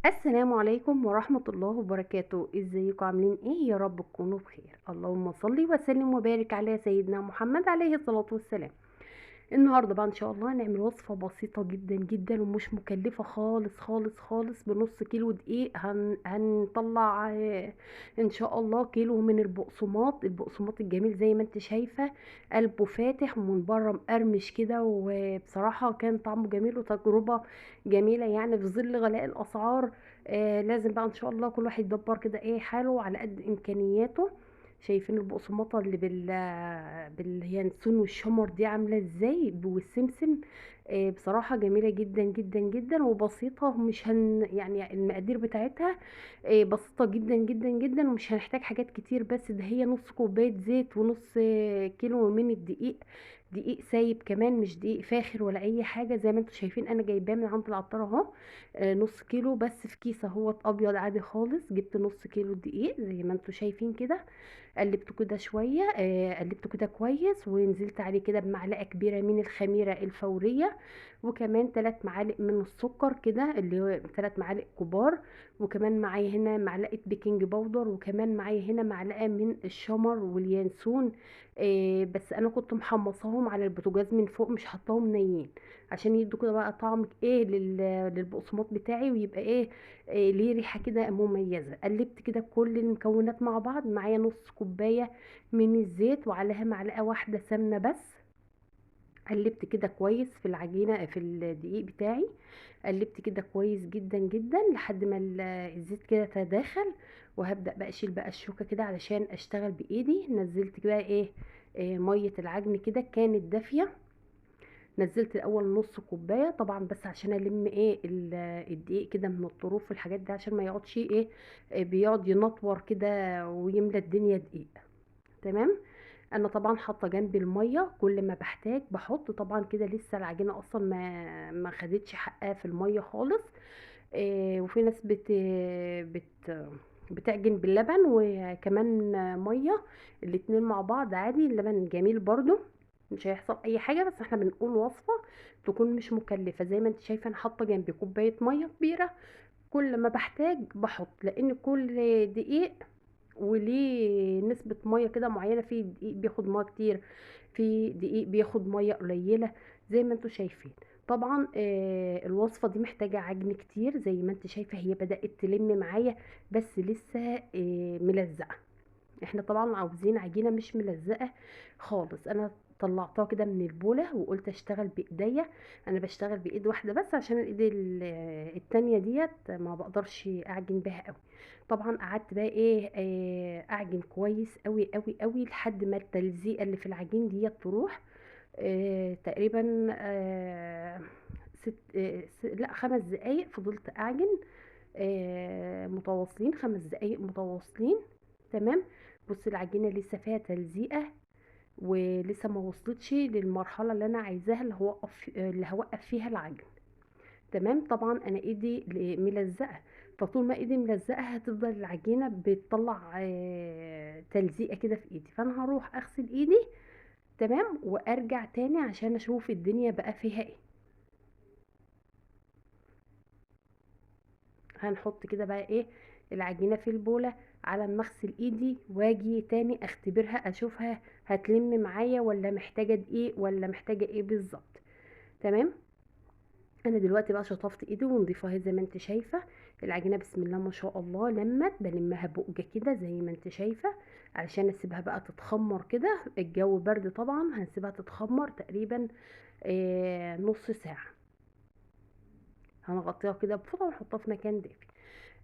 السلام عليكم ورحمة الله وبركاته. ازيكم عاملين ايه؟ يا رب تكونوا بخير. اللهم صل وسلم وبارك على سيدنا محمد عليه الصلاة والسلام. النهاردة بقى ان شاء الله هنعمل وصفة بسيطة جدا جدا ومش مكلفة خالص خالص خالص. بنص كيلو دقيق هنطلع ان شاء الله كيلو من البقسماط. البقسماط الجميل زي ما انت شايفة، قلبه فاتح ومن بره مقرمش كده، وبصراحة كان طعمه جميل وتجربة جميلة يعني في ظل غلاء الاسعار. لازم بقى ان شاء الله كل واحد يدبر كده ايه حاله على قد امكانياته. شايفين البقسماطه اللي باليانسون والشمر دي عامله ازاي والسمسم؟ بصراحة جميلة جدا جدا جدا وبسيطة، مش هن يعني المقادير بتاعتها بسيطة جدا جدا جدا ومش هنحتاج حاجات كتير. بس ده هي نص كوباية زيت ونص كيلو من الدقيق، دقيق سايب كمان مش دقيق فاخر ولا اي حاجة. زي ما انتم شايفين انا جايباه من عند العطار اهو، نص كيلو بس في كيس اهوت ابيض عادي خالص. جبت نص كيلو دقيق زي ما انتم شايفين كده، قلبته كده شوية، قلبته كده كويس، ونزلت عليه كده بمعلقه كبيرة من الخميره الفورية، وكمان 3 معالق من السكر كده اللي هو 3 معالق كبار، وكمان معايا هنا معلقه baking powder، وكمان معايا هنا معلقه من الشمر واليانسون. بس انا كنت محمصاهم على البوتاجاز من فوق، مش حطاهم نيين عشان يدوا كده بقى طعم ايه للبقسماط بتاعي، ويبقى ايه ليه ريحه كده مميزة. قلبت كده كل المكونات مع بعض. معايا نص كوباية من الزيت وعليها معلقه واحدة سمنه بس. قلبت كده كويس في العجينة في الدقيق بتاعي، قلبت كده كويس جدا جدا لحد ما الزيت كده تداخل. وهبدا بقى اشيل بقى الشوكة كده علشان اشتغل بايدي. نزلت بقى ايه مية العجن كده، كانت دافيه. نزلت الاول نص كوباية طبعا بس عشان الم ايه الدقيق كده من الطروف والحاجات دي، عشان ما يقعدش ايه بيقعد ينطور كده ويملى الدنيا دقيق. تمام. انا طبعا حاطه جنبي المية، كل ما بحتاج بحط. طبعا كده لسه العجينة اصلا ما خدتش حقها في المية خالص. وفي ناس بت بت بتعجن باللبن وكمان مية، الاتنين مع بعض عادي. اللبن جميل برضو مش هيحصل اي حاجة، بس احنا بنقول وصفه تكون مش مكلفة. زي ما انت شايفه انا حاطه جنبي كوباية مية كبيرة، كل ما بحتاج بحط، لان كل دقيق وليه نسبة مية كده معينة. في دقيق بياخد مية كتير، في دقيق بياخد مية قليلة زي ما انتوا شايفين. طبعا الوصفة دي محتاجة عجن كتير زي ما انت شايفة، هي بدأت تلم معايا بس لسه ملزقة. احنا طبعا عاوزين عجينة مش ملزقة خالص. انا طلعتها كده من البولة وقلت اشتغل بايديا. انا بشتغل بايد واحدة بس عشان الايد التانية ديت ما بقدرش اعجن بها قوي. طبعا قعدت بقى ايه اعجن كويس قوي قوي قوي لحد ما التلزيقة اللي في العجين ديت تروح. تقريبا ست لا 5 دقايق فضلت اعجن متواصلين، 5 دقايق متواصلين. تمام. بصي العجينة لسه فيها تلزيقة ولسه ما وصلتش للمرحلة اللي انا عايزاها، اللي هوقف فيها العجن. تمام. طبعا انا ايدي ملزقه، فطول ما ايدي ملزقه هتفضل العجينة بتطلع تلزيقه كده في ايدي. فانا هروح اغسل ايدي تمام وارجع تاني عشان اشوف الدنيا بقى فيها ايه. هنحط كده بقى ايه العجينة في البوله على ما اغسل ايدي واجي تاني اختبرها، اشوفها هتلم معايا ولا محتاجه دقيق ولا محتاجه ايه بالظبط. تمام. انا دلوقتي بقى شطفت ايدي ونضيفها زي ما انت شايفه. العجينة بسم الله ما شاء الله لمت، بلمها بقجه كده زي ما انت شايفه علشان اسيبها بقى تتخمر كده. الجو برد طبعا، هنسيبها تتخمر تقريبا نص ساعة. هنغطيها كده بفوطه ونحطها في مكان دافي.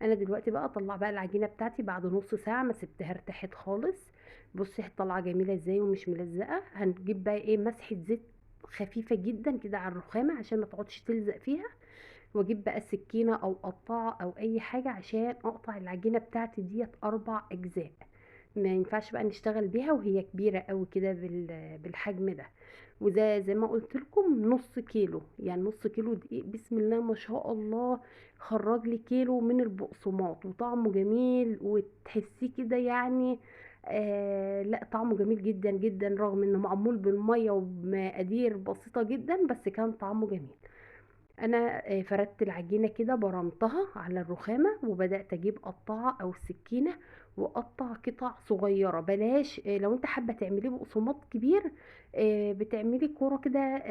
انا دلوقتي بقى اطلع بقى العجينة بتاعتي بعد نص ساعة ما سبتها ارتاحت خالص. بصي طالعه جميلة ازاي ومش ملزقه. هنجيب بقى ايه مسحه زيت خفيفة جدا كده على الرخامه عشان ما تقعدش تلزق فيها، واجيب بقى سكينة او قطاعه او اي حاجة عشان اقطع العجينة بتاعتي ديت 4 اجزاء. ما ينفعش بقى نشتغل بيها وهي كبيرة قوي كده بالحجم ده. وزي ما قلت لكم نص كيلو، يعني نص كيلو دقيق بسم الله ما شاء الله خرج لي كيلو من البقسماط، وطعمه جميل وتحسيه كده يعني لا طعمه جميل جدا جدا، رغم انه معمول بالمية وبمقادير بسيطة جدا بس كان طعمه جميل. انا فردت العجينة كده، برمتها على الرخامه، وبدات اجيب قطعه او سكينة واقطع قطع صغيرة. بلاش لو انت حابة تعمليه بقسماط كبير، بتعملي كورة كده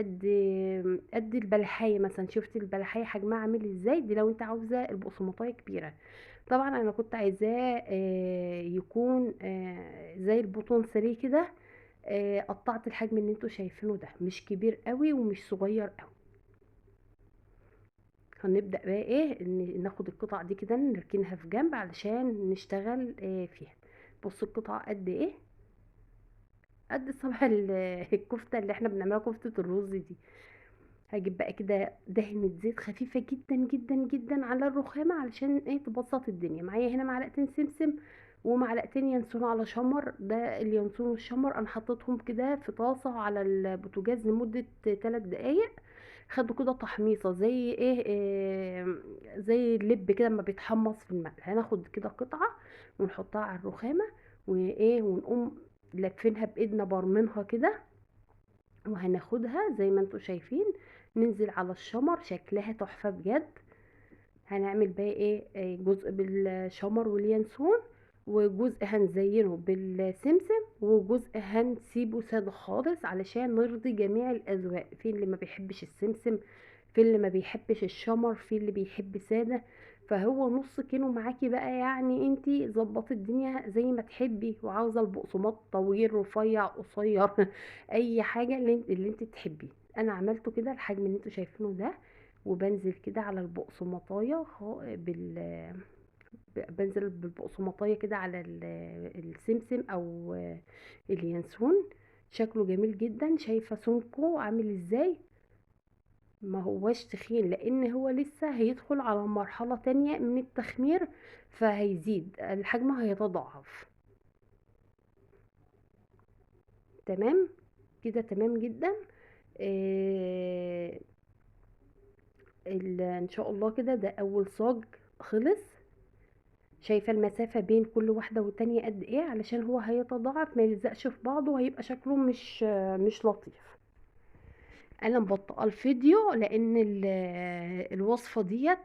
قد البلحايه مثلا. شفتي البلحايه حجمها عامل ازاي؟ دي لو انت عاوزه البقسماطيه كبيرة. طبعا انا كنت عايزاه يكون زي البطون سري كده. قطعت الحجم اللي انتوا شايفينه ده، مش كبير قوي ومش صغير قوي. هنبدأ بقى ايه، ناخد القطع دي كده نركنها في جنب علشان نشتغل فيها. بصوا القطعة قد ايه، قد صباع الكفتة اللي احنا بنعملها، كفتة الرز دي. هجيب بقى كده دهنة زيت خفيفة جدا جدا جدا على الرخامة علشان ايه، تبسط الدنيا معايا. هنا معلقتين سمسم ومعلقتين ينسون على شمر. ده اليانسون والشمر انا حطيتهم كده في طاسة على البوتاجاز لمدة 3 دقايق، خدوا كده تحميصة زي ايه، زي اللب كده لما بيتحمص في المقله. هناخد كده قطعة ونحطها على الرخامة وايه، ونقوم لفينها بايدنا برمنها كده، وهناخدها زي ما انتم شايفين ننزل على الشمر. شكلها تحفة بجد. هنعمل بقى ايه، جزء بالشمر واليانسون، وجزء هنزينة بالسمسم، وجزء هنسيبه ساده خالص علشان نرضي جميع الاذواق. في اللي ما بيحبش السمسم، في اللي ما بيحبش الشمر، في اللي بيحب ساده. فهو نص كيلو معاكي بقى، يعني انتي ظبطي الدنيا زي ما تحبي. وعاوزه البقسماط طويل رفيع قصير اي حاجة اللي انتي تحبيه. انا عملته كده الحجم اللي انتوا شايفينه ده، وبنزل كده على البقسماطيه بنزل بالبقسماطيه كده على السمسم او اليانسون. شكله جميل جدا. شايفه سمكة عامل ازاي؟ ما هواش تخين لان هو لسه هيدخل على مرحلة تانية من التخمير، فهيزيد الحجم، هيتضاعف. تمام كده، تمام جدا. ان شاء الله كده ده اول صاج خلص. شايفه المسافة بين كل واحدة والتانية قد ايه؟ علشان هو هيتضاعف ما يلزقش في بعضه، وهيبقى شكله مش لطيف. انا مبطئه الفيديو لان الوصفة ديت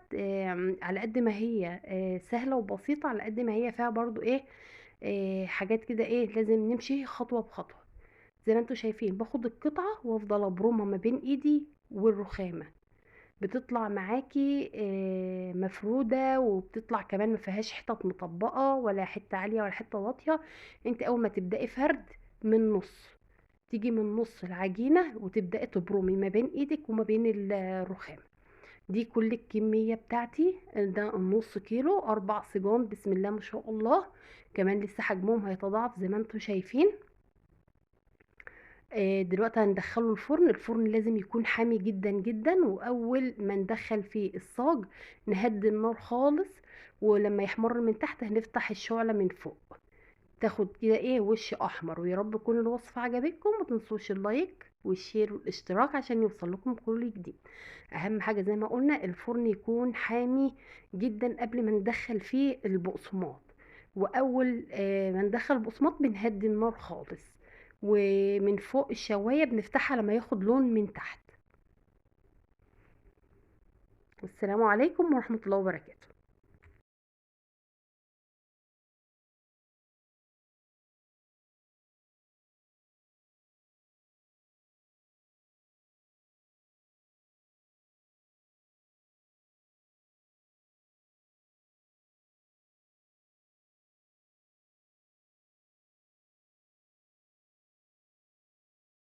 على قد ما هي سهلة وبسيطة، على قد ما هي فيها برضو ايه، حاجات كده ايه لازم نمشي خطوة بخطوة. زي ما انتوا شايفين باخد القطعة وافضل ابرمها ما بين ايدي والرخامه، بتطلع معاكي مفروده، وبتطلع كمان ما فيهاش حتت مطبقه ولا حتة عالية ولا حتة واطية. انت اول ما تبداي فرد من نص، تيجي من نص العجينة وتبداي تبرمي ما بين ايدك وما بين الرخامه. دي كل الكمية بتاعتي، ده النص كيلو، 4 صيجان بسم الله ما شاء الله. كمان لسه حجمهم هيتضاعف زي ما انتوا شايفين. دلوقتي هندخله الفرن. الفرن لازم يكون حامي جدا جدا، واول ما ندخل فيه الصاج نهدي النار خالص، ولما يحمر من تحت هنفتح الشعلة من فوق، تاخد كده ايه وش احمر. ويا رب تكون الوصفة عجبتكم، ما تنسوش ال like وال share والاشتراك عشان يوصل لكم كل جديد. اهم حاجة زي ما قلنا الفرن يكون حامي جدا قبل ما ندخل فيه البقسماط، واول ما ندخل البقسماط بنهدي النار خالص، ومن فوق الشوايه بنفتحها لما ياخد لون من تحت. والسلام عليكم ورحمة الله وبركاته.